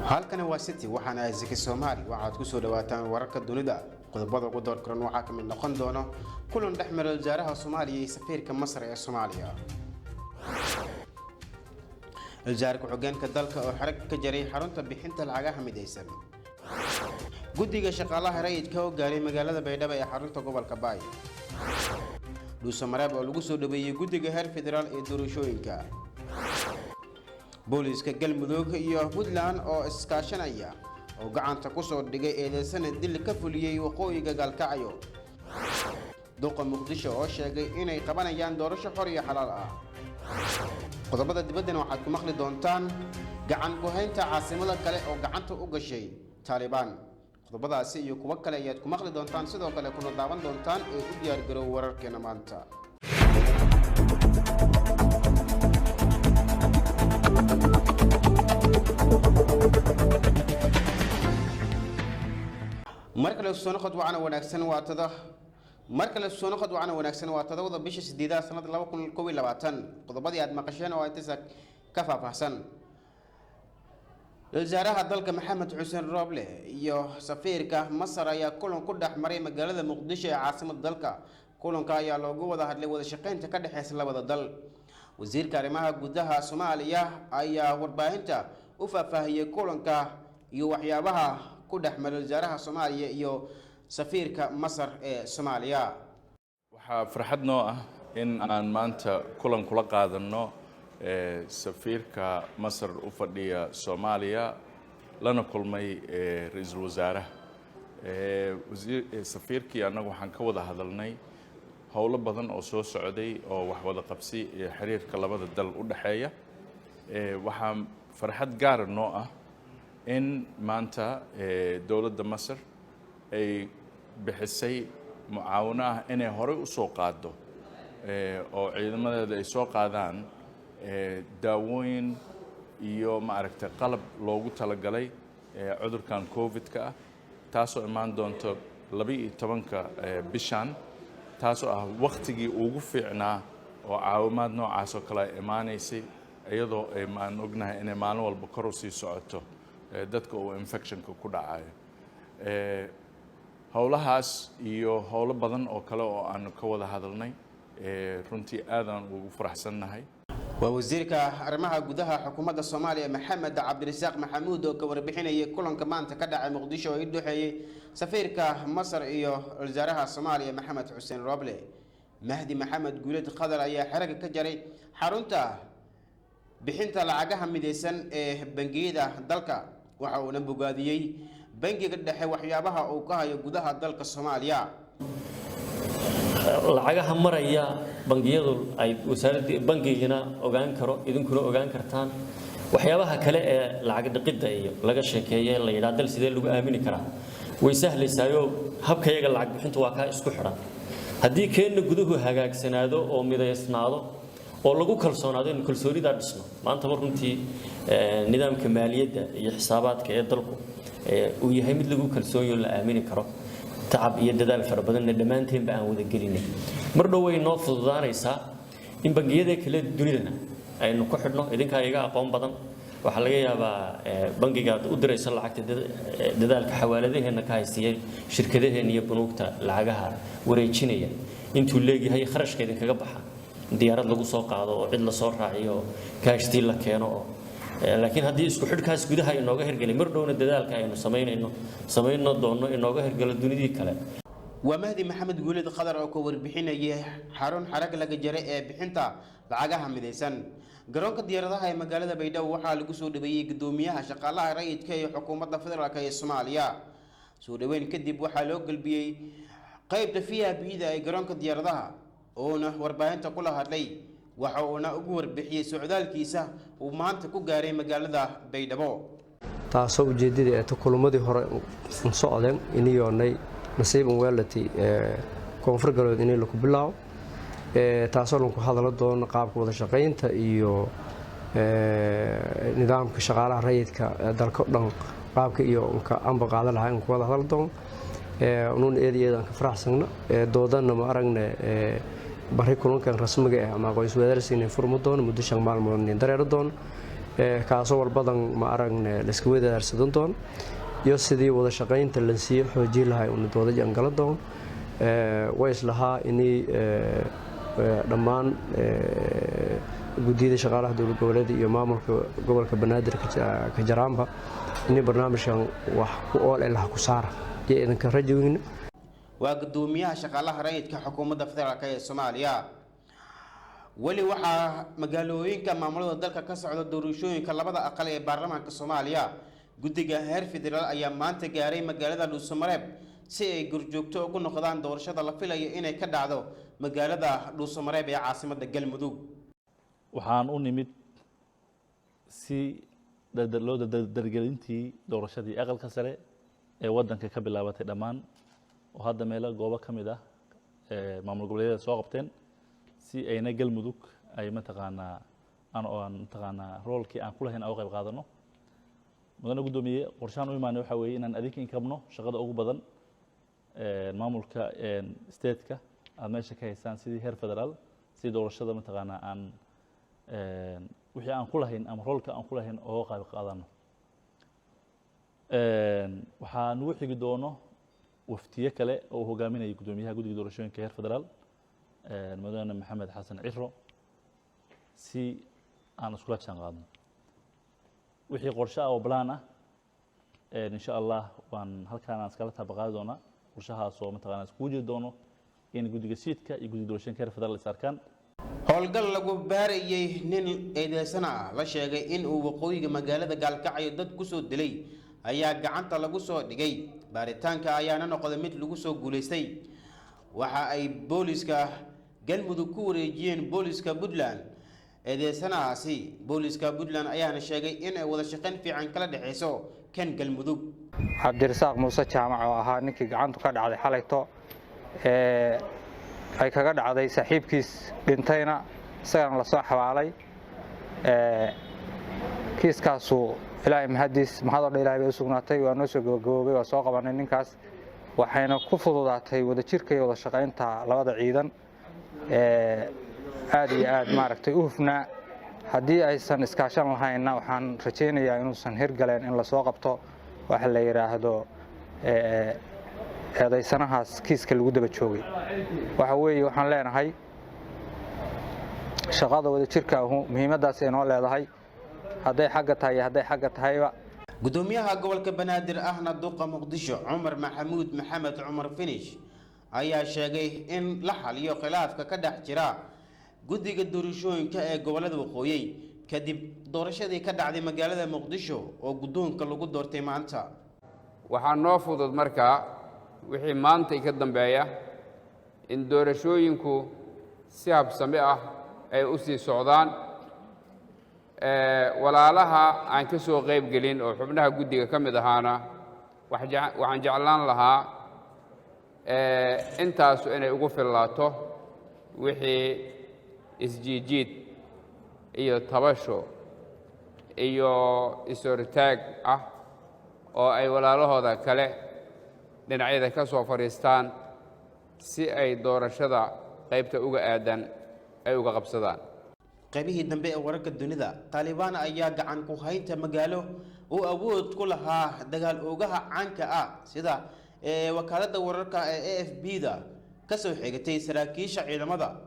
Halkani waa City, waxaana ahay Zaki Soomaali. Waxaad ku soo dhawaataan wararka dunida. Qodobada ugu doorkaran waxaa ka mid noqon doono kulan dhex mara wasaaraha Soomaaliya iyo safiirka Masar ee Soomaaliya, wasaare ku-xigeenka dalka oo xarag ka jaray xarunta bixinta lacagaha midaysan, guddiga shaqaalaha rayidka oo gaaray magaalada Baydhabo ee xarunta gobolka Baay, Dhuusamareeb oo lagu soo dhaweeyey guddiga heer federaal ee doorashooyinka, booliiska Galmudug iyo Puntland oo iskaashanaya oo gacanta ku soo dhigay eedeysana dil ka fuliyey waqooyiga Gaalkacyo, duqa Muqdisho oo sheegay inay qabanayaan doorasho xor iyo xalaal ah. Qodobada dibaddana waxaad ku maqli doontaan gacan ku-haynta caasimada kale oo gacanta u gashay Taalibaan. Qodobadaasi iyo kuwo kale ayaad ku maqli doontaan, sidoo kale kuna daawan doontaan ee u diyaargarow wararkeena maanta. Mar kale soo noqod wacana wanaagsan, waa tada mar kale soo noqod wacana wanaagsan. Waa 7da bisha 8aad sanada 2021. Qodobadii aad maqasheen oo intaas ka faahfaahsan. Wasaaraha dalka Maxamed Xuseen Rooble iyo safiirka Masar ayaa kulan ku dhex maray magaalada Muqdisho ee caasimada dalka. Kulanka ayaa loogu wada hadlay wada shaqeynta ka dhexeysa labada dal. Wasiirka arrimaha gudaha Soomaaliya ayaa warbaahinta u faahfaahiyey kulanka iyo waxyaabaha ku dhex maray wasaaraha Soomaaliya iyo safiirka Masar ee Soomaaliya. Waxaa farxad noo ah in aan maanta kulan kula qaadanno safiirka Masar u fadhiya Soomaaliya, lana kulmay ra-iisul wasaaraha. Safiirkii annagu waxaan ka wada hadalnay howlo badan oo soo socday oo wax wada qabsi iyo xiriirka labada dal u dhexeeya. Waxaa farxad gaara noo ah in maanta dowladda Masar ay bixisay mucaawano ah inay horey u soo qaaddo oo ciidamadeeda ay soo qaadaan daawooyin iyo, ma aragtay, qalab loogu talagalay cudurkan Covid-ka ah, taasoo imaan doonto 12-ka bishan, taasoo ah waktigii ugu fiicnaa oo caawimaad noocaas oo kale ay imaanaysay, iyadoo aan ognahay inay maalin walba kor u sii socoto dadka uu infectionka ku dhacayo. Howlahaas iyo howlo badan oo kale oo aanu ka wada hadalnay, runtii aadaan ugu faraxsannahay. Waa wasiirka arrimaha gudaha xukuumadda Soomaaliya Maxamed Cabdirasaaq Maxamuud oo ka warbixinayay kulanka maanta ka dhacay Muqdisho oo i dhexeeyey safiirka Masar iyo wasaaraha Soomaaliya Maxamed Xuseen Roble. Mahdi Maxamed Guuled Khadar ayaa xeraga ka jaray xarunta bixinta lacagaha midaysan ee bangiyada dalka, waxa uuna bogaadiyey bangiga dhexe waxyaabaha uu ka hayo gudaha dalka Soomaaliya. Lacagaha maraya bangiyadu ay wasaaradda bangigina ogaan karo, idinkuna ogaan kartaan. Waxyaabaha kale ee lacag dhiqidda iyo laga sheekeeye la yidhaha dal sidee lagu aamini karaa, way sahlaysaayo. Habkayaga lacag bixintu waa kaa isku xidhan. Haddii keenna guduhu hagaagsanaado oo midaysnaado oo lagu kalsoonaado, inu kalsoonidaa dhisno. Maanta mar runtii nidaamka maaliyadda iyo xisaabaadka ee dalku uu yahay mid lagu kalsoonyo, la aamini karo, tacab iyo dadaal fara badanna dhammaanteenba aan wada gelinay, mar dhow way noo fududaanaysaa in bangiyada kale dunidana aynu ku xidhno. Idinkaa iga aqoon badan. Waxaa laga yaabaa bangigaad u diraysa lacagta, dadaalka xawaaladaheenna ka haystiya, shirkadaheenna iyo bunuugta lacagaha wareejinaya intuu leegyahay kharashka idinkaga baxa, diyaarad lagu soo qaado oo cid lasoo raaciyo oo kaashtii la keeno oo. Laakiin haddii isku xidhkaas gudaha inooga hirgelay, mar dhowna dadaalka aynu samaynayno samayno doonno inooga hirgalo dunidii kale. Waa Mahdi Maxamed Guulid Khadar oo ka warbixinayay xarun xarag laga jaray ee bixinta lacagaha midaysan. Garoonka diyaaradaha ee magaalada Baydhabo waxaa lagu soo dhaweeyey guddoomiyaha shaqaalaha rayidka ee xukuumadda federaalk ee Soomaaliya. Soo dhaweyn kadib waxaa loo gelbiyey qeybta VIP-da ee garoonka diyaaradaha, oona warbaahinta kula hadlay. Waxa uuna ugu warbixiyey socdaalkiisa uu maanta ku gaaray magaalada Baydhabo. Taasoo ujeeddadii eeta kulummadii hore un socdeen iniyoonay nasiib un weelati Koonfur Galbeed inay laku bilaabo, taasoo lanku hadala doono qaabka wada shaqaynta iyo nidaamka shaqaalaha rayidka dalka o dhan, qaabka iyo nka amba qaadan lahaa in ku wada hadal doono. Unuun eed iyo eed aan ka faraxsagno doodanna ma aragne. Bari kulankan rasmiga ah ama aqoon isweydaarsiga furma doono muddo 5 maalmood nin dareero doono. Kaasoo walbadan ma aragne layska wadaarsadan doon iyo sidii wada shaqaynta lansiiyo xoojin lahay una doodajan gala doon. Way islahaa inay dhammaan guddiyada shaqaalaha dowlad goboleeda iyo maamulka gobolka Banaadir ka jaraanba inay barnaamijkan wax ku ool eh laha ku saara iyo idinka rajoweyna. Waa guddoomiyaha shaqaalaha rayidka xukuumadda federaalk ee Soomaaliya. Weli waxaa magaalooyinka maamulada dalka ka socda doorashooyinka labada aqal ee baarlamaanka Soomaaliya. Guddiga heer federaal ayaa maanta gaaray magaalada Dhuusamareeb si ay gurjoogto ugu noqdaan doorashada la filayo inay ka dhacdo magaalada Dhuusamareeb ee caasimadda Galmudug. Waxaan u nimid si loo dardargelintii doorashadii aqalka sare ee waddanka ka bilaabatay dhammaan, oo hadda meelo goobo ka mid ah maamul goboleedyada soo qabteen, si ayna Galmudug ay mataqaanaa aan oo aan mataqaanaa roolkii aan ku lahayn aan uga qayb qaadano. Mudane guddoomiye, qorshahan u imaanay waxaa weeye inaan adinka inkabno shaqada ugu badan maamulka stateka aad meesha ka haysaan, sidii heer federaal si doorashada mataqaanaa aan wixii aan ku lahayn ama roolka aan ku lahayn ooga qayb qaadano. Waxaa nagu xigi doono waftiye kale oo uu hogaaminaya guddoomiyaha guddiga doorashooyinka heer federaal, mudane Maxamed Xasan Ciro, si aan iskula jaan qaadno wixii qorshe ah oo plan ah. Insha Allah waan halkaan aan iskala taabaqaadi doonaa qorshahaas oo mataqaanaa iskugu jiri doono in guddiga SEIT-ka iyo guddiga doorashooyinka heer federaal is arkaan. Howlgal lagu baarayay nin eedeysana ah la sheegay in uu waqooyiga magaalada Gaalkacyo dad kusoo dilay ayaa gacanta lagu soo dhigay. Baaritaanka ayaana noqday mid lagu soo guulaystay. Waxa ay booliska Galmudug ku wareejiyeen booliska Puntland eedeysanahaasi. Booliska Puntland ayaana sheegay in ay wada shaqayn fiican kala dhexeyso kan Galmudug. Cabdirasaaq Muuse Jaamac oo ahaa ninkii gacantu ka dhacday xalayto ee ay kaga dhacday saaxiibkiis dhintayna, isagana lasoo xabaalay. Kiiskaasu Ilaahay mahadiis, mahadoo dhan Ilahay bay u sugnaatay, waa noo soo gabagaboobay, waa soo qabanay ninkaas. Waxayna ku fududaatay wadajirka iyo wada shaqaynta labada ciidan aad iyo aad maaragtay u hufnaa. Haddii aysan iskaashan lahaynna, waxaan rajaynayaa inuusan hirgaleen in lasoo qabto waxa la yidhaahdo eedaysanahaas kiiska lagu daba joogay. Waxa weeye, waxaan leenahay shaqada wadajirka ahu muhiimaddaas ay noo leedahay, hadday xagga tahay iyo hadday xagga tahayba. Gudoomiyaha gobolka Banaadir ahna duqa Muqdisho, Cumar Maxamuud Maxamed Cumar Finish, ayaa sheegay in la xaliyo khilaafka ka dhex jira guddiga doorashooyinka ee gobolada waqooyi kadib doorashadii ka dhacday magaalada Muqdisho oo guddoonka lagu doortay maanta. Waxaa noo fudud markaa wixii maantay ka dambeeya in doorashooyinku si habsami ah ay u sii socdaan. Walaalaha aan ka soo qayb gelin oo xubnaha guddiga ka mid ahaana, waxaan jeclaan lahaa intaasu inay ugu fillaato wixii isjiijiid iyo tabasho iyo is-hortaag ah oo ay walaalahooda kale dhinacyada ka soo fadhiistaan si ay doorashada qaybta uga aadan ay uga qabsadaan. Qaybihii dambe ee wararka dunida, Taalibaan ayaa gacan ku haynta magaalo uu awood ku lahaa dagaal oogaha caanka ah, sida ee wakaaladda wararka ee AFP da ka soo xigatay saraakiisha ciidamada.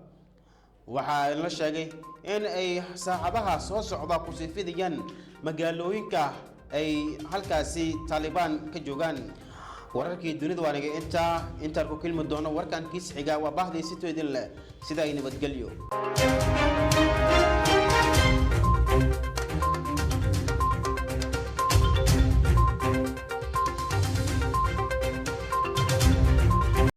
Waxaa la sheegay in ay saacadaha soo socda kusii fidayaan magaalooyinka ay halkaasi Taalibaan ka joogaan. Wararkii dunida waa naga intaa. Intaan ku kulmi doono warkan kiis xiga, waa bahdii si toodin leh sida ay nabadgelyo.